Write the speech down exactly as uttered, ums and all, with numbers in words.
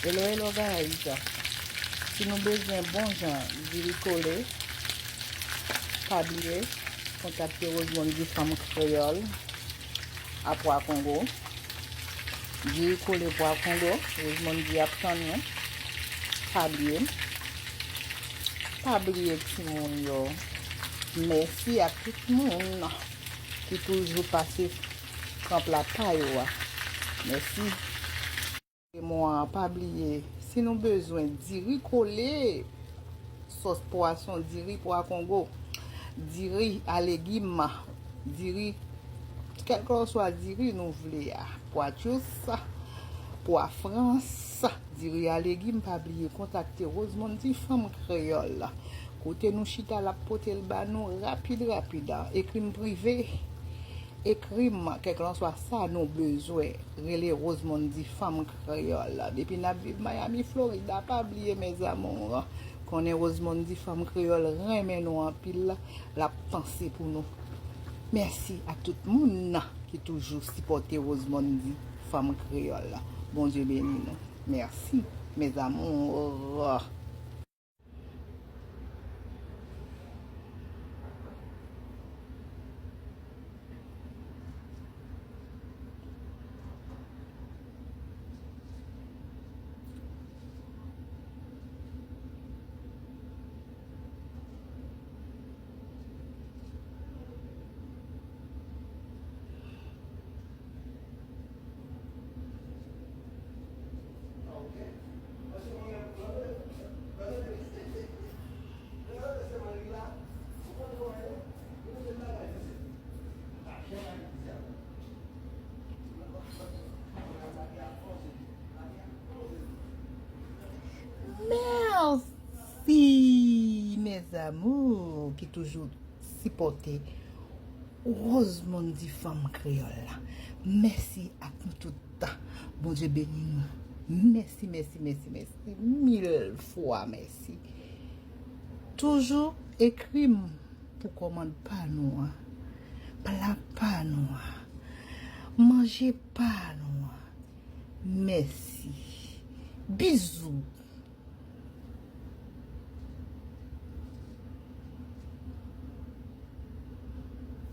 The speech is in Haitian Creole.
Hello, hello guys. Si nou bezwen bon jan diri kole, pa bliye kontakte Rosemond di Fanm Kreyòl a Pwa Kongo. Diri kole Pwa Kongo, Rosemond di ap tann nou. Pa bliye. Pa bliye timoun yo. Mèsi ak tout moun ki toujou pase pran pla pa yo a. Mèsi. Mwen, pa bliye, si nou bezwen diri kole, sòs pwason, diri Pwa Kongo, diri a legim, diri, kèlkeswa diri nou vle a, pwa tchous, pwa frans, diri a legim, pa bliye kontakte Rosemond di Fanm Kreyòl. Kote nou chita, l ap pote l ba nou rapid, rapid. Ekri m prive. Ekri m, kèlkanswa sa nou bezwen. Rele Rosemond di Fanm Kreyòl. Depi n ap viv Miami, Florida, pa bliye, mes amours, konnen Rosemond di Fanm Kreyòl renmen nou anpil, l ap panse pou nou. Mèsi ak tout moun ki toujou sipòte Rosemond di Fanm Kreyòl. Bondye beni nou. Mèsi, mes amours. Mèsi, mes amours, ki toujou sipòte Rosemond di Fanm Kreyòl la. Mèsi ak nou tout. Bondye beni nou. Mèsi, mèsi, mèsi, mèsi. Mil fwa mèsi. Toujou ekri m pou kòmand pa nou an, pla pa nou an, manje pa nou an. Mèsi. Bizou.